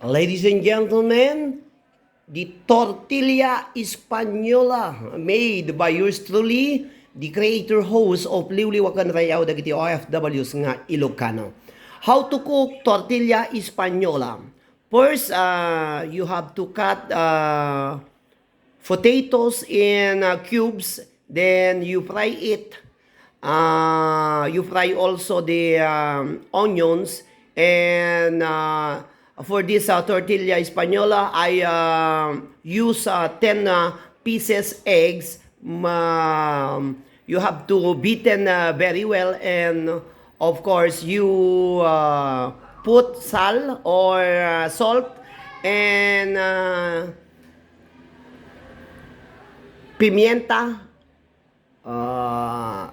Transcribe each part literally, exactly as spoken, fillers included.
Ladies and gentlemen, the tortilla española made by yours truly, the creator host of Liwliw a Kanrayaw dagiti O F Ws nga Ilocano. How to cook tortilla española? First, uh, you have to cut uh, potatoes in uh, cubes, then you fry it. Uh, you fry also the um, onions, and uh, for this uh, tortilla española, I uh, use uh, ten uh, pieces eggs. Um, you have to beaten uh, very well, and of course you uh, put sal or uh, salt and uh, pimienta, uh,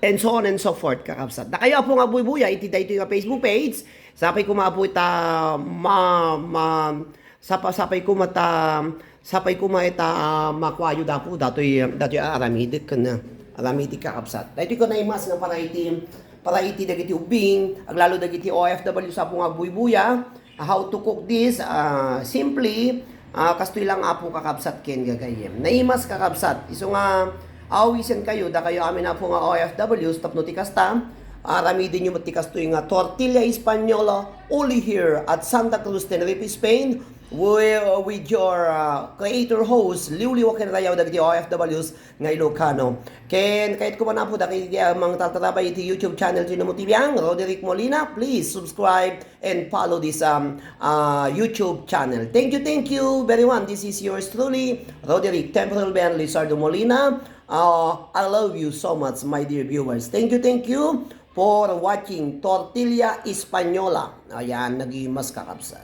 and so on and so forth, kakabsat. Dakayo, Apo nga Buybuya, iti daytoy nga Facebook page, sapay koma, Apo, ita ma, ma, sapa, sapay koma ta, sapay koma ita, ah, makuayo, Apo, datoy, datoy a aramidek ken aramidek, kakabsat. Daytoy ko naimas nga para iti, para iti dagiti ubbing, aglalo dagiti O F Ws, Apo nga Buybuya. How to cook this? Ah, simply, ah, kastoy lang, Apo, kakabsat ken gagayyem. Naimas, kakabsat. Isu nga, awisenkayo, dakayo amin, Apo, nga O F Ws, tapno ti kasta, ah, aramidenyo met ti kastoy nga tortilla española, only here at Santa Cruz, Tenerife, Spain, wi-, with your, ah, creator host, Liwliw a Kanrayaw dagiti O F Ws nga Ilocano. Ken kayatko man, Apo, dagiti, ah, mangtartarabay iti YouTube channel ti Namo T V ang Roderick Molina. Please subscribe and follow this, um, uh, YouTube channel. Thank you, thank you, everyone. This is yours truly, Roderick Temporal Ben Lizardo Molina. Uh, I love you so much, my dear viewers. Thank you, thank you for watching Tortilla Española. Ayan, nagimas, kakabsat.